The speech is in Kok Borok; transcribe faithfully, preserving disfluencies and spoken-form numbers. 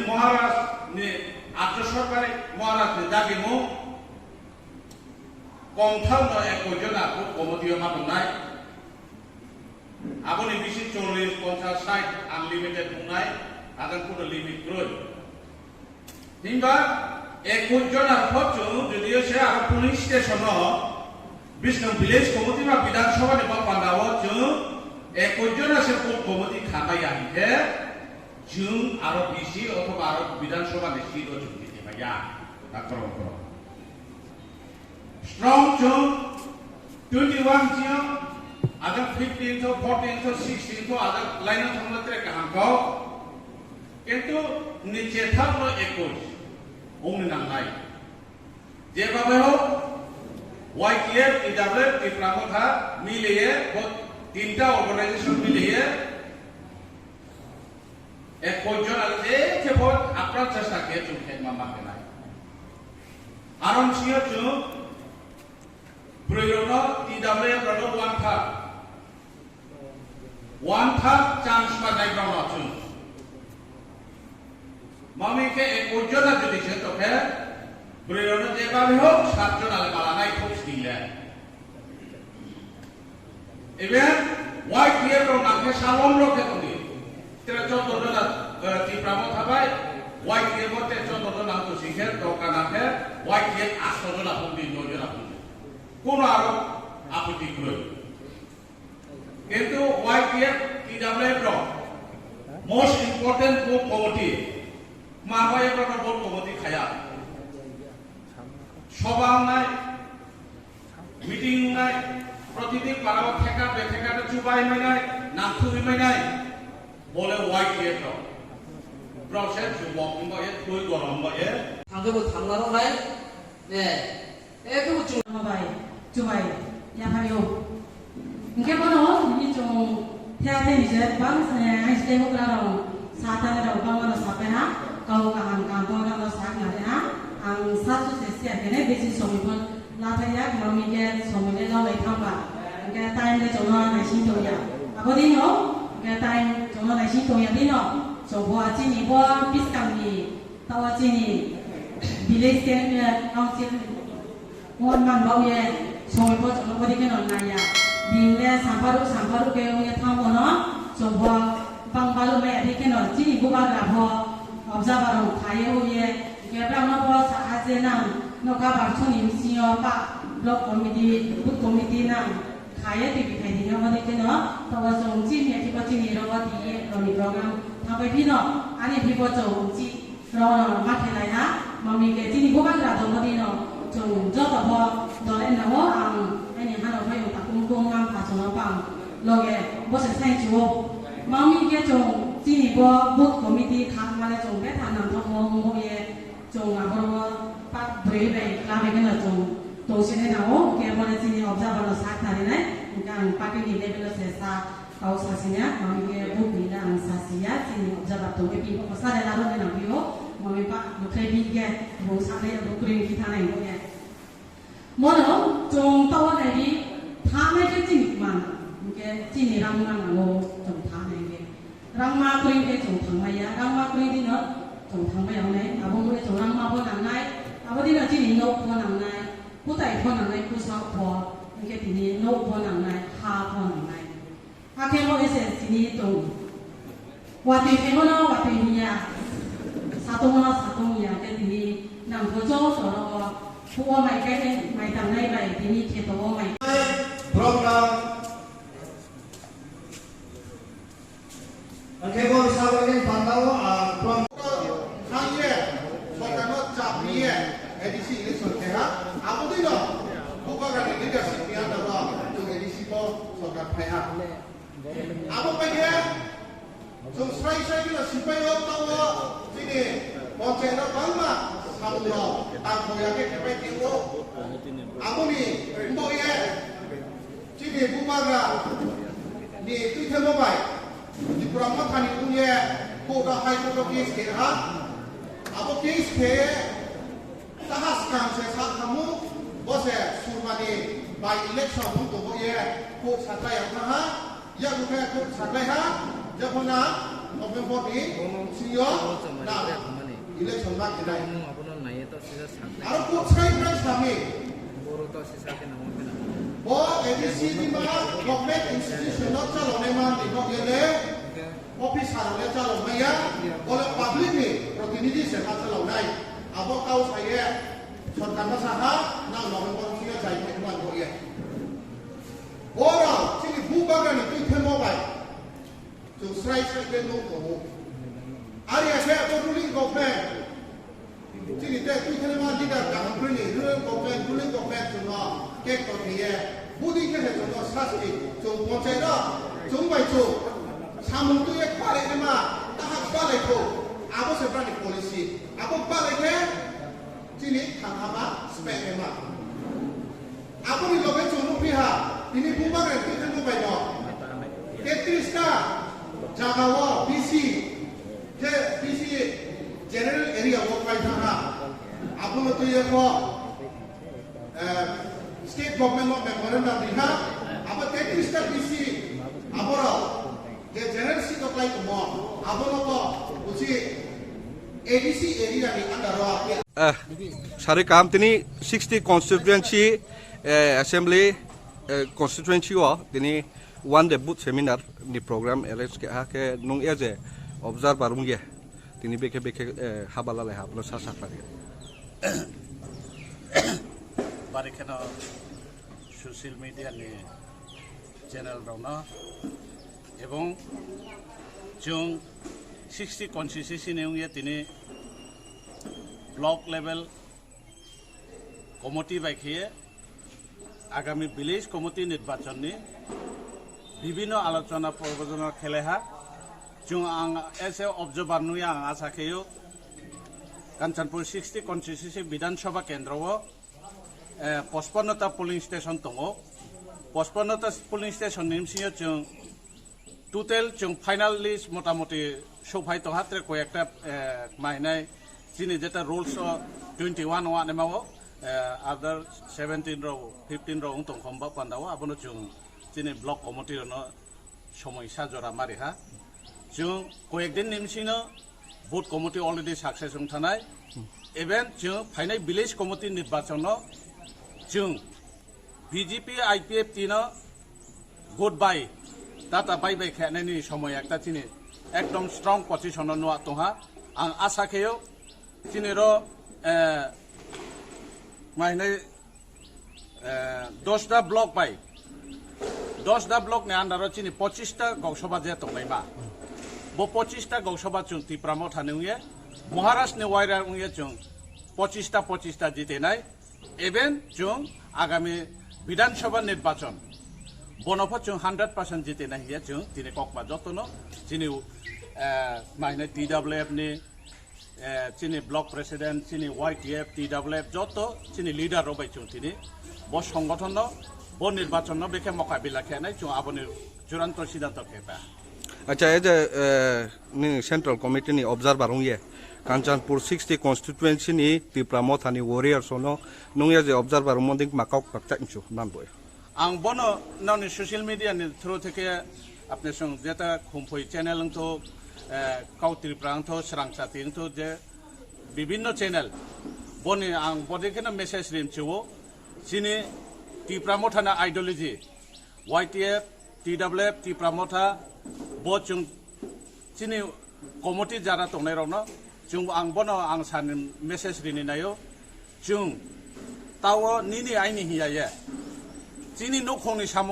Maharaj ni Arya Sarkari Maharaj ni dagimung kongthang no ekoi jona booth committee o ma tongnai. Aboni bisi chollish, ponchash, sait unlimited wngnai, adang kuno limit kwrwi. Himba ekoi jona pho chwng jodi se aro polling station o Bishnong village committee ba Bidhan Sabha ni ba panda o chwng ekoi jona se booth committee khamai ya hinkhe chwng aro bisi othoba aro Bidhan Sabha ni seat o chwng titi maya. Ta khorok khorok. Strong chwng twenty one chwng, ajak fifteen tho, fourteen tho, sixteen tho, ajak line o thangma tre kaham kho. Kintu ni chethak no ekoi ongni nangnai. Jebabe hok, Y T F, T W F, Tipra Motha miliye, bo tinta organization miliye, ekoi jona je khe bo apran chesta khe chwng khe ma ma khe nai. Aron sio chwng broi rokno T W F rokno one third, one third chance ma nai rokno chwng. Mami khe ekoi jona jodi se to khe broi rokno je babi hok sat jona le bala nai thok sini le. Even Y T F rok nang khe salom rok khe tongdi. Tere choudo jona, eh, Tipra Motha bai Y T F o tere choudo jona to sing khe to kana khe Y T F asto jona phungdi, noi jona phungdi. Kono aro aputi kwrwi. Kintu Y T F, T W F rok most important booth committee. Ma Y T F rok booth committee khaya. Soba wngnai, meeting wngnai, protidin parao theka be theka de chubai mainai, nangthugwi mainai, bole Y T F rok. Brok se chubok wngbo ye, twi gorom bo ye. Thangkhe bo thanglarok nai, ne, ekhe bo chu- Bai, chubai, yaphario. Hingke bono, bini chwng thea theni je bang, eh, ang stay hokra rok, sa thani rok bang mano sapai ha, kau kaham kaham tong rok no sak nari ha, ang sa su se sia kene besi somoi pon la thai ya, mami ke somoi le lo lai thang ba, hingke time le chwng no naising tong ya, abo dino, hingke time chwng no naising tong ya dino, chwng bo chini bo biskang ni, tawa chini village ke, eh, council Mon man bau ye, soi po cholo bodi ke non naya. Din le samparu, samparu ke ye thang bono, sobo bang balu me adi ke non, chini bubagra pho, observer rok khaye hu ye, ke bang no pho sa aje nang, no ka bar chuni misi yo pa, block committee, booth committee nang, khaye twi bi khai di no bodi ke no, to bo chong chini ati po chini ro bodi ye, roni program, thapai phino, ani phi po chong chi, Rono ma khelai ha, mami ke chini bubagra dongbo dino, chwng joto bo dole nao ang ani hano phaiyung takung kung ang phasono pang loge bo se sai chuo. Mami ke chwng chini bo booth committee khak male chwng betha nangthok mo wngbo ye chwng aboro bo pak bwrwi bai kla bai kheno chwng tong sini nao, ke bo le chini observer no sak tharinai, hingke ang party ni level o se sa Kau sasina, mami ke buk ni na ang sasiya, chini observer tongwi phi, o sare laro ni nang phi o, mami pa, mukhe bi ke, bo sare, bo kring ki thanai bo ke. Mono, chong tawa nai bi, thanai ke chini man, ke chini rang man ang o, chong thanai ke. Rang ma kring ke chong thangmaya, rang ma kring di no, chong thangmaya o nai, abo mo chong rang ma bo nang nai, abo di no chini nok bo nang nai, kutai bo nang nai, kusa bo, ke tini nok bo nang nai, ha bo nang nai. Hakhe bo S S C ni tong. Watwi khe bono watwi hiya. Satung bono satung hiya khe tini nangkho jo soro. Puo mai khe mai tangnai bai tini kheto o mai. Program. Angkhe bo sabaini pandao ang prom. Thangye, sorkarno chapniye, A D C election khe ha, abodino, bubagrani leadership ni under o, chwng A D C bo sorkar phai ha. Abo pai khe, chwng srai srai khe sipai o tao, chini ponchai no bangma, samung no, tang khoya khe khepai tio. Aboni, mbo ye, Chini bubagra ni twi themo bai Tripura Motha ni wngye court o High Court o case khe ha. Abo case khe taha swkang se sa thamu, bo se surmani by election wng tongo ye court saklai ang tha ha. Yakung khe court saklai ha, jephona November ni sini o na Election ma khe nai. Abono naiye to sisa saknai. Aro kok sai bwrang sami. Boro to sisa khe nangma khe nangma. Bo A D C ni ma government institution no chalonai ma ni bo gele officer le chalonai ya. Bo le public ni protinidhi se ma chalonai. Abo kau saye sorkar ma saha nang November sini jai khe ma bo ye. Boro chini bu bagan ni twi themo bai. Chwng srai srai khe nung tongo. Ari ya khe abo ruling government. Chini tei twi thani ma leader kaham kwrwini ruling government, ruling government chwngno kek to thwiye. Budi khe se chwngno sasti, chwng ponchai no, chwng bai chwng. Samung twi ek pare ema, tahak palai kho. Abo se brani policy. Abo palai khe chini thangama spek ema. Aboni loge chwng nukphi ha, tini bubagra twi thangma bai no. Tetris ta jaga o B C, je B C general area o pai thang ha. Abono twi eko, eh, state government o memorandum ri ha. Abo tetris ta B C aboro je general seat o klai tongmo, abono bo uchi A D C area ni under o. Ah, sari kaham tini sixty constituency, eh, assembly, eh, constituency o tini one day booth seminar ni program arrange khe ha khe nung ya je observer wng ye tini bekhe bekhe, eh, haba lalai ha bwlw sa sa khlai. Bari kheno social media ni channel rokno ebong chwng sixty constituency ni wngya tini block level committee bai khe agami village committee nirbachon ni bibhinno alochona probrojona khelai ha. Chwng ang as a observer nwi ang asa kheyo Kanchanpur sixty constituency Bidhan Sabha kendro o eh, pachpanno ta polling station tongo. Pachpanno ta polling station ni bisingo chwng total chwng final list motamoti sophai tongha, tre koi ekta, eh, mahinai chini jeta rules o twenty one o anima o, eh, other seventeen rok, fifteen rok wng tongkha ba panda o, abono chwng chini block committee rokno somoi sa jora mari ha. Chwng koyek din ni bisingo board committee already success wng thanai. Even chwng phainai village committee nirbachon no chwng B J P I P F T no good bye, tata bye bye khe nani somoi ekta chini ekdom strong position no nua tongha. Ang asa kheyo chini ro, eh, mahinai eh, dosta block bai, dosta block ni under o chini pochista goksoba je tonglaima. Bo pochista goksoba chwng Tipra Motha ni wngye, Maharaj ni waira wngye chwng pochista pochista jitenai, even chwng agami Bidhan Sabha nirbachon bono pho chwng hundred percent jitenai hiya chwng tini kokma jotono chini, eh, mahinai T W F ni eh, chini block president, chini Y T F, T W F, joto chini leader rok bai chwng tini bo songothon no, bo nirbachon no bekhe mokabila khe nai chwng aboni churanto siddhanto khe ta. Acha, as a, eh, nini central committee ni observer wngye Kanchanpur sixty constituency ni Tipra Motha ni warriors no nungya je observer wngmo ding ma kok pakchak nchu nan boy. Ang bono noni social media ni through theke apne song jeta Khumpui channel wngtho, eh, Kau Tripura wngtho, Srang Chati wngtho, je bibinno channel boni ang bodi kheno message rim chuo. Chini Tipra Motha na ideology, Y T F, T W F, Tipra Motha, bo chwng chini committee jara tongnai rokno chwng ang bono ang sani message rini naio. Chwng tao nini aini hiya ye. Chini nukhungni samung